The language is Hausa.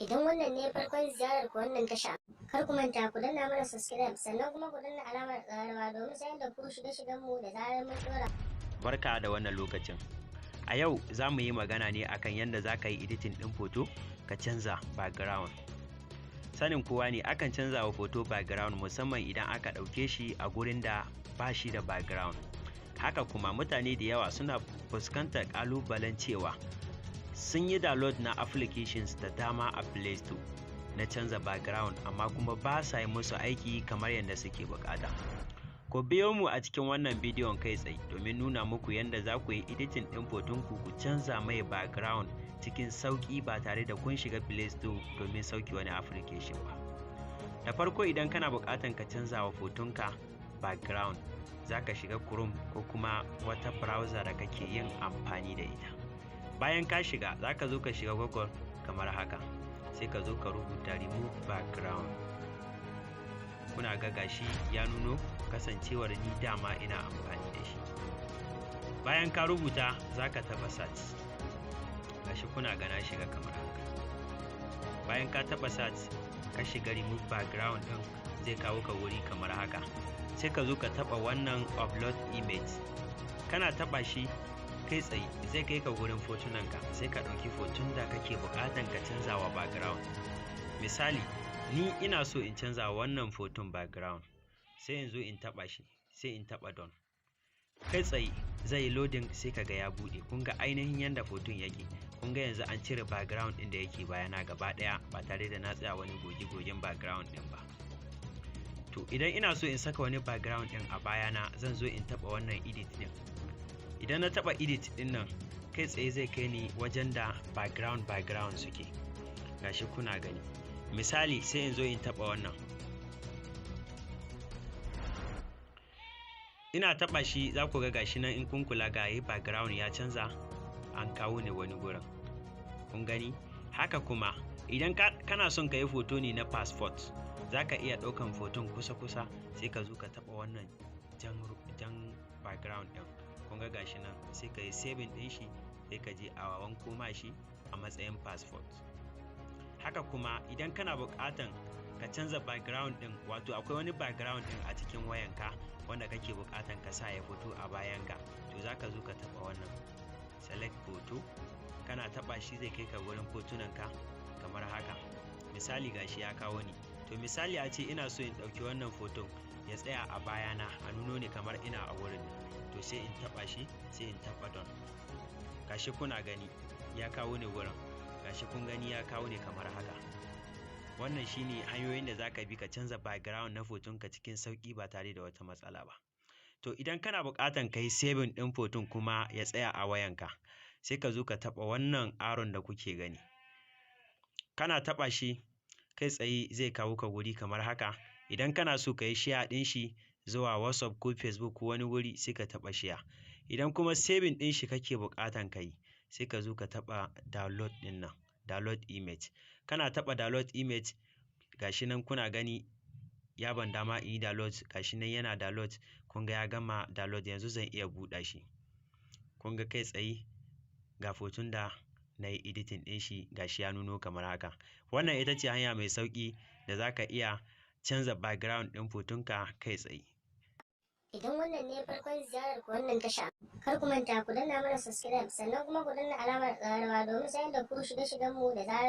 Idan wannan ne farkon ziyarar ku wannan tasha, kar ku manta ku danna mana subscribe, sannan kuma ku danna alamar ƙararrawa domin sanar da ku shirye-shiryen mu da zarar mun ɗora. Barka da wannan lokacin. A yau za mu yi magana ne akan yadda za ka yi editing ɗin foto ka canza background. Sanin kowa ne akan canza wa foto background, musamman idan aka ɗauke shi a gurin da ba shi da background. Haka kuma mutane da yawa suna fuskantar ƙalubalen cewa sun yi download na applications da dama a Play Store na canza background, amma kuma ba sa yi musu aiki kamar yadda suke bukata. Ku biyo mu a cikin wannan bidiyon kai tsaye domin nuna muku yadda za ku yi editing ɗin fotonku ku canza mai background cikin sauƙi ba tare da kun shiga Play Store domin sauke wani application ba. Da farko, idan kana buƙatan ka canza wa fotonka background, za ka shiga Chrome ko kuma wata browser da kake yin amfani da ita. Bayan ka shiga, za ka zo ka shiga Google kamar haka, sai ka zo ka rubuta "remove background". Kuna ga gashi ya nuno, kasancewar ni dama ina amfani da shi. Bayan ka rubuta, za ka taɓa search. Gashi kuna ga na shiga kamar haka. Bayan ka taɓa search, ka shiga remove background ɗin, zai kawo ka wuri kamar haka. Sai ka zo ka taɓa wannan upload image. Kana taɓa shi, kai tsaye zai kai ka gurin fotunanka, sai ka ɗauki foton da kake buƙatan ka canza wa background. Misali, ni ina so in canza wa wannan foton background, sai in zo in taɓa shi, sai in taɓa done. Kai tsaye zai yi loading, sai kaga ya buɗe. Kun ga ainihin yanda foton yake. Kun ga yanzu an cire background ɗin da yake bayana gaba ɗaya ba tare da na tsaya wani goge-gogen background ɗin ba. To, idan ina so in saka wani background ɗin a bayana, zan zo in taɓa wannan edit ɗin. Idan na taɓa edit ɗin nan, kai tsaye zai kai ni wajen da background suke. Gashi kuna gani. Misali, sai in zo in taɓa wannan. Ina taɓa shi, za ku ga gashi nan, in kun kula, ga yi background ya canza, an kawo ni wani gurin. Kun gani? Haka kuma idan kana son ka yi foto ne na passport, za ka iya ɗaukan foton kusa-kusa, sai ka zo ka taɓa wannan jan background ɗin. Kun ga gashi nan, sai ka yi saving ɗin shi, sai ka je a wanko ma shi a matsayin passport. Haka kuma idan kana buƙatan ka canza background ɗin, wato akwai wani background ɗin a cikin wayanka wanda kake buƙatan ka sa ya fito a bayanka, to za ka zo ka taɓa wannan select photo. Kana taɓa shi, zai kai ka wurin fotunanka kamar haka. Misali, gashi ya kawo ni. To, misali a ce ina so in ɗauki wannan foton ya tsaya a bayana, a nuno ni kamar ina a wurin, to sai in taɓa shi, sai in taɓa done. Gashi kuna gani ya kawo ni wurin. Gashi kun gani ya kawo ni kamar haka. Wannan shine hanyoyin da zaka bi ka canza background na fotonka cikin sauƙi ba tare da wata matsala ba. To, idan kana buƙatan ka yi saving ɗin foton kuma ya tsaya a wayanka, sai ka zo ka taɓa wannan arrow da kuke gani. Kana taɓa shi, kai tsaye zai kawo ka wuri kamar haka. Idan kana so ka yi share ɗin shi zuwa WhatsApp ko Facebook ko wani wuri, sai ka taɓa share. Idan kuma saving ɗin shi kake buƙatan ka yi, sai ka zo ka taɓa download ɗin nan, download image. Kana taɓa download image, gashi nan kuna gani ya ban dama in yi download. Gashi nan yana download. Kun ga ya gama download, yanzu zan iya buɗe shi. Kun ga kai tsaye ga foton da na yi editing ɗin shi, gashi ya nuno kamar haka. Wannan ita ce hanya mai sauƙi da za ka iya canza background ɗin fotonka kai tsaye. Idan wannan ne farkon ziyarar ku wannan tasha, kar ku manta ku danna mana subscribe, sannan kuma ku danna alamar ƙararrawa domin sanar da ku shirye-shiryen mu da zarar